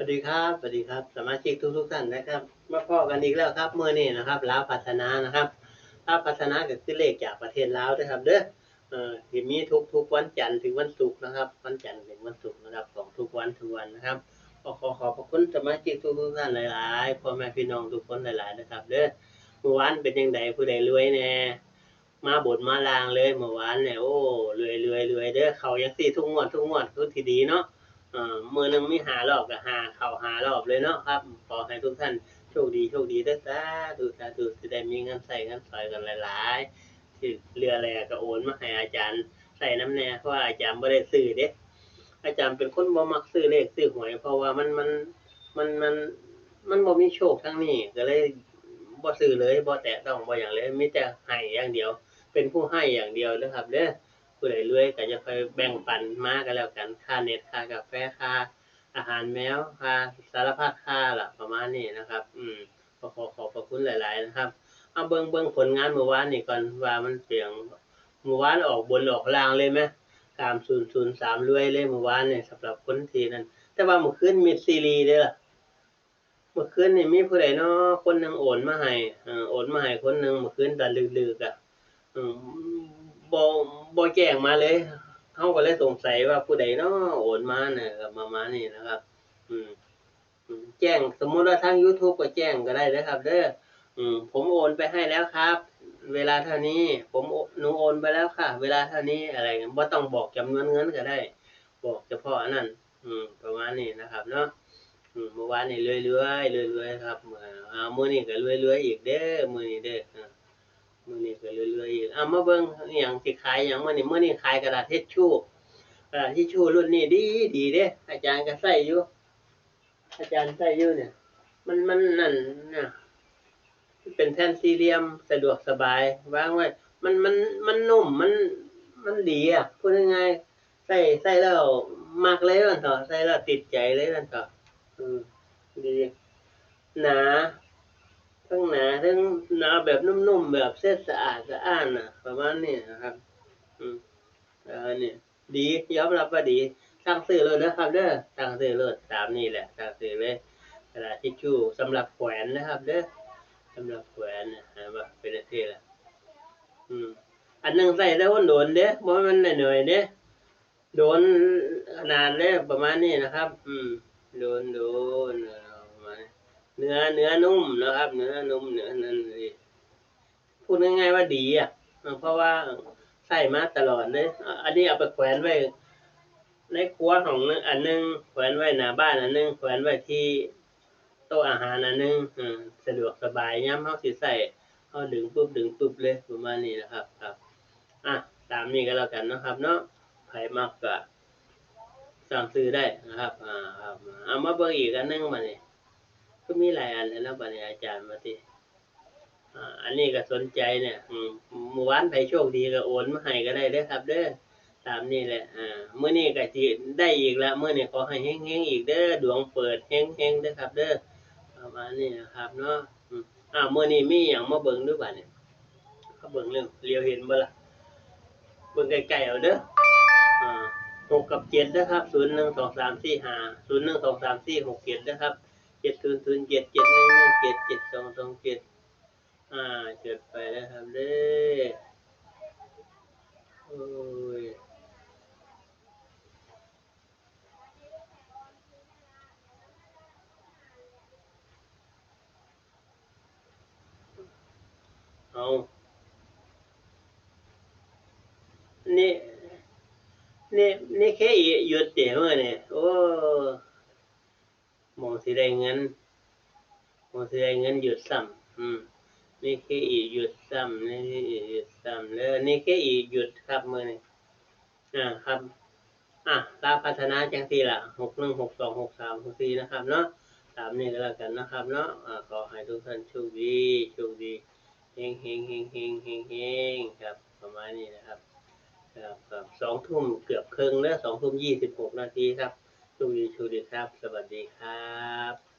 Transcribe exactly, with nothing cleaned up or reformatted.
สวัสดีครับ สวัสดีครับ สมาชิกทุกๆท่านนะครับ มาพ้อกันอีกแล้วครับ มื้อนี้นะครับ ลาวพัฒนานะครับ ลาวพัฒนาก็คือเลขจากประเทศลาวเด้อครับเด้อ เอ่อ ที่มีทุกๆวันจันทร์ถึงวันศุกร์นะครับ วันจันทร์ถึงวันศุกร์นะครับ ของทุกวันทุกวันนะครับ ก็ขอขอบพระคุณสมาชิกทุกๆท่านหลายๆ พ่อแม่พี่น้องทุกคนหลายๆนะครับเด้อ มื้อวานเป็นจั่งใด ผู้ใดรวยแหน่ มาบนมาล่างเลย มื้อวานเนี่ย โอ้ รวยๆๆเด้อ เข้าจั่งซี้ทุกงวดทุกงวด คือสิดีเนาะ เอ่อ มื้อหนึ่งมีห้ารอบก็ห้า เข้าห้ารอบเลยเนาะครับ ขอให้ทุกท่านโชคดี โชคดีเด้อ สาธุ สาธุ สิได้มีเงินใช้เงินสอยกันหลายๆ ที่เหลือแหล่ก็โอนมาให้อาจารย์ใช้นำแหน่ เพราะว่าอาจารย์บ่ได้ซื้อเด้ อาจารย์เป็นคนบ่มักซื้อเลขซื้อหวย เพราะว่ามัน มัน มัน มัน มันบ่มีโชคทางนี้ ก็เลยบ่ซื้อเลย บ่แตะต้อง บ่หยังเลย มีแต่ให้อย่างเดียว เป็นผู้ให้อย่างเดียวเด้อครับเด้อ ผู้ใดรวยก็จะค่อยแบ่งปันมาก็แล้วกัน ค่าเน็ต ค่ากาแฟ ค่าอาหารแมว ค่าสารพัดค่าล่ะ ประมาณนี้นะครับ อืม ก็ขอขอบพระคุณหลายๆนะครับ เอาเบิ่ง เบิ่งผลงานมื้อวานนี้ก่อน ว่ามันเปียง มื้อวานออกบนออกล่างเลยแหม สามศูนย์ศูนย์สาม รวยเลยมื้อวานนี่ สำหรับคนที่นั่น แต่ว่ามื้อคืนมิดซีรีส์เด้อล่ะ มื้อคืนนี่มีผู้ใดน้อ คนหนึ่งโอนมาให้ เอ่อ โอนมาให้คนหนึ่งมื้อคืนตอนดึกๆอะ อืม บ่ บ่แจ้งมาเลย เฮาก็เลยสงสัยว่าผู้ใดน้อโอนมาน่ะ ก็ประมาณนี้นะครับ อืม อืม แจ้ง สมมุติว่าทางยูทูบก็แจ้งก็ได้เด้อครับเด้อ อืม ผมโอนไปให้แล้วครับ เวลาเท่านี้ ผมโอ- หนูโอนไปแล้วค่ะ เวลาเท่านี้ อะไรเงี้ย บ่ต้องบอกจำนวนเงินก็ได้ บอกเฉพาะอันนั้น อืม ประมาณนี้นะครับเนาะ อืม มื้อวานนี่รวยๆ รวยๆครับ อ่า มื้อนี้ก็รวยๆอีกเด้อ มื้อนี้เด้อ อ่า มื้อนี้ก็รวยๆอีก อ่ะ มาเบิ่งอิหยังสิขายหยังมื้อนี้ มื้อนี้ขายกระดาษทิชชู่ กระดาษทิชชู่รุ่นนี้ดีดีเด้ อาจารย์ก็ใช้อยู่ อาจารย์ใช้อยู่เนี่ย มัน มันนั่นนะ มันเป็นแผ่นสี่เหลี่ยม สะดวกสบาย วางไว้ มัน มัน มันนุ่ม มัน มันดีอ่ะ พูดง่ายๆ ใช้ ใช้แล้วมักเลยว่าซั่นเถาะ ใช้แล้วติดใจเลยว่าซั่นเถาะ อืม ดี หนา ทั้งหนา ทั้งหนาแบบนุ่มๆ แบบเช็ดสะอาดสะอ้านน่ะ ประมาณนี้นะครับ อืม เออ เนี่ย ดี ยอมรับว่าดี สั่งซื้อโลดนะครับเด้อ สั่งซื้อโลด ตามนี้แหละ สั่งซื้อเลย กระดาษทิชชู่สำหรับแขวนนะครับเด้อ สำหรับแขวนนะ เห็นบ่ เป็นจั่งซี้ล่ะ อืม อันหนึ่งใช้ได้โดนๆเด้ บ่แม่นน้อยๆเด้ โดนขนาดเลย ประมาณนี้นะครับ อืม โดนๆ เออ ประมาณนี้ เนื้อ เนื้อนุ่มนะครับ เนื้อนุ่ม เนื้อนั่นเลย พูดง่ายๆว่าดีอ่ะ เออ เพราะว่าใช้มาตลอดเลย อ่ะ อันนี้เอาไปแขวนไว้ในครัวห้องหนึ่งอันหนึ่ง แขวนไว้หน้าบ้านอันหนึ่ง แขวนไว้ที่โต๊ะอาหารอันหนึ่ง เออ สะดวกสบาย ยามเฮาสิใช้ เฮาดึงปุ๊บ ดึงปุ๊บเลย ประมาณนี้นะครับ ครับ อ่ะ ตามนี้ก็แล้วกันเนาะครับเนาะ ไผมักก็สั่งซื้อได้นะครับ อ่า ครับ เอามาเบิ่งอีกอันหนึ่งบัดนี้ คือมีหลายอันแท้เนาะ บัดนี้อาจารย์ว่าติ อ่า อันนี้ก็สนใจเนี่ย อืม มื้อวานไผโชคดีก็โอนมาให้ก็ได้เด้อครับเด้อ ตามนี้แหละ อ่า มื้อนี้ก็สิได้อีกละ มื้อนี้ขอให้เฮงๆอีกเด้อ ดวงเปิดเฮงๆเด้อครับเด้อ ประมาณนี้นะครับเนาะ อืม อ่า มื้อนี้มีหยังมาเบิ่งดูบัดนี้ มาเบิ่งเรื่อง เหลียวเห็นบ่ล่ะ เบิ่งใกล้ๆเอาเด้อ อ่า หกกับเจ็ดนะครับ ศูนย์หนึ่งสองสามสี่ห้า ศูนย์หนึ่งสองสามสี่หกเจ็ดนะครับ เจ็ดศูนย์ศูนย์เจ็ด เจ็ดหนึ่งหนึ่งเจ็ด เจ็ดสองสองเจ็ด อ่า จดไปนะครับเด้อ โอ้ย เอา นี่ นี่ นี่เคอีหยุดเด้มื้อนี่ โอ้ หม่องสิได้เงิน หม่องสิได้เงินหยุดซ้ำ อืม นี่เคอีหยุดซ้ำ นี่เคอีหยุดซ้ำ แล้วนี่เคอีหยุดครับมื้อนี้ อ่า ครับ อ่ะ ลาวพัฒนาจั่งซี้ล่ะ หกหนึ่ง หกสอง หกสาม หกสี่ นะครับเนาะ ตามนี้ก็แล้วกันนะครับเนาะ อ่า ขอให้ทุกท่านโชคดี โชคดี เฮงๆ เฮงๆ เฮงๆ ครับ ประมาณนี้นะครับ ครับ ครับ สองทุ่มเกือบครึ่งแล้ว สองทุ่มยี่สิบหกนาทีครับ โชคดี โชคดีครับ สวัสดีครับ